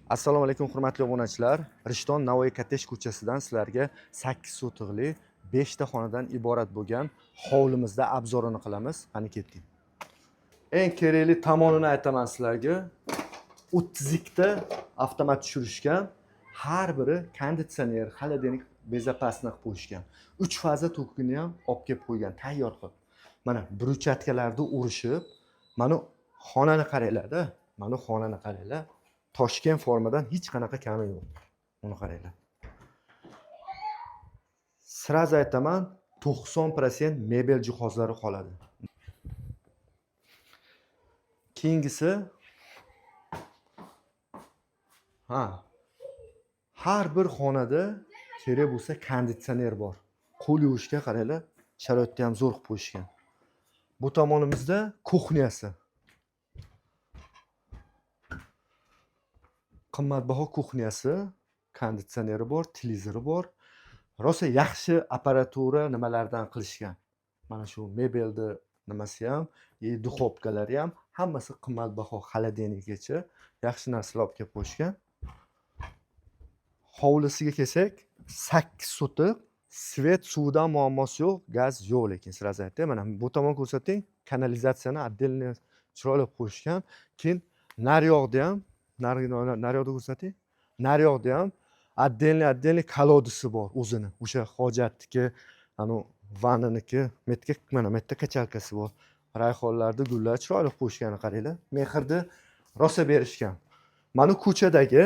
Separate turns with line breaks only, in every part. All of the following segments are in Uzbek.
Assalomu alaykum, hurmatli obunachilar. Rishton Navoiy kottej ko'chasidan sizlarga 8 sotixli 5 ta xonadan iborat bo'lgan hovlimizda обзор ini qilamiz. Qani, ketdik. Eng kerakli tomonini aytaman sizlarga. 32 ta avtomat tushirishgan. Har biri konditsioner, холодильник безопасно qilib qo'yishgan. 3 faza tokini ham olib kelib qo'ygan, tayyor qilib. Mana брусчатка larni urishib, mana xonani qaranglar-da. Mana xonani qaranglar. Toshkent formadan hech qanaqa kami yo'q. Uni qaranglar. Сразу aytaman, 90% mebel jihozlari qoladi. Keyingisi, ha, har bir xonada kerak bo'lsa konditsioner bor. Qo'l yuvishga qaranglar, sharoitni ham zo'r qilib qo'yishgan. Bu tomonimizda кухня si. Qimmatbaho кухня si, konditsioneri bor, televizori bor. Rosa yaxshi apparatura nimalardan qilishgan. Mana shu mebelni nimasi ham, и духовка lari ham hammasi qimmatbaho, холодильник gacha yaxshi narsalar olib kelib qo'yishgan. Hovlisiga kelsak, 8 sotix, свет, suvdan muammosi yo'q, gaz yo'q lekin сразу aytay. Mana bu tomon ko'rsating, kanalizatsiyani отдельно chiroyli qilib qo'yishgan. Keyin naryoqda ham, naryoqda ko'rsating. Naryoqda ham отдельный отдельный колодец i bor o'zini. O'sha hojatniki, anu vannaniki, bu yerga mana bu yerda качалка si bor. Rayhonlarni, gullar chiroyli qilib qo'yishganini qaranglar. Mehrni rosa berishgan. Mana ko'chadagi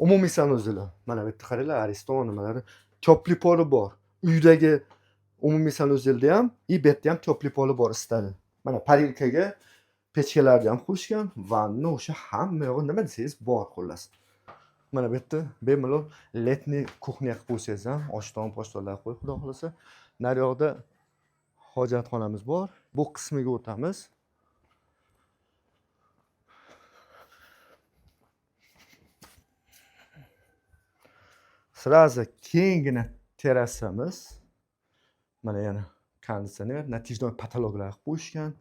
umumiy санузел i. Mana bu yerda qaranglar, Ariston nimalari, тёплый poli bor. Uydagi umumiy санузел da ham, и bu yerda ham тёплый poli bor, isitadi. Mana парилка ga pechkalarni ham qo'yishgan. Vanna, o'sha hamma yog'i, nima desangiz bor, xullas. Mana bu yerda bemalol летний кухня qilib qo'ysangiz ham, oshdan poshtonlar qo'yib, xudo xohlasa. Naryoqda hojatxonamiz bor. Bu qismiga o'tamiz. Сразу keyingina terrasamiz. Mana yana konditsioner, натяжной потолок lar qilib qo'yishgan.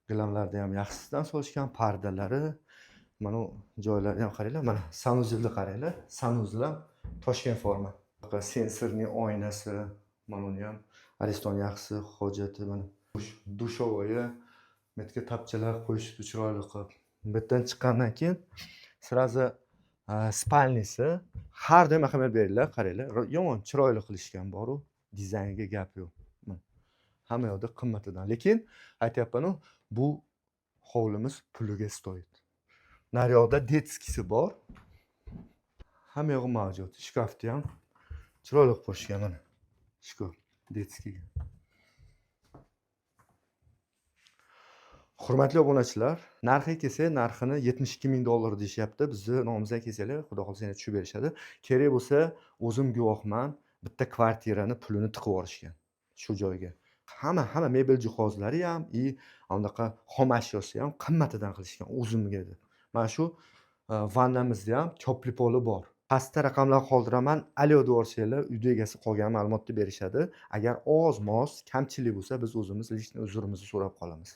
Gilamlarni ham yaxshisidan solishgan, pardalari. Mana bu joylarni ham qaranglar. Mana санузел ni qaranglar. Санузел ham Toshkent forma. Sensorli oynasi, mana uni ham Ariston yaxshisi, hojati mana. Душевой, bu yerga tapchalar qo'yishibdi chiroyli qilib. Bu yerdan chiqqandan keyin сразу спальни si. Har doim ahamiyat beringlar, qaranglar. Yomon chiroyli qilishgan boru, dizaynga gap yo'q. Mana. Hamma yoqda qimmatidan. Lekin aytyapman-u, bu hovlimiz puliga стоит. Naryoqda детский si bor. Hamma yog'i mavjud. Shkafni ham chiroyli qilib qo'yishgan mana. Shkaf детский ga. Hurmatli obunachilar, narxiga kelsak, narxini 72 ming dollar deyishyapti. Bizni nomimizdan kelsanglar, xudo xohlasa yana tushib berishadi. Kerak bo'lsa, o'zim guvohman, bitta kvartirani pulini tiqib yuborishgan shu joyga. Hamma hamma mebel jihozlari ham и unaqa xom ashyosi ham qimmatidan qilishgan o'zimga deb. Mana shu vannamizda ham тёплый poli bor. Pastda raqamlar qoldiraman. Alo deb yuborsanglar, uyda egasi qolgan ma'lumotni berishadi. Agar oz-moz kamchilik bo'lsa, biz o'zimiz лично uzrimizni so'rab qolamiz.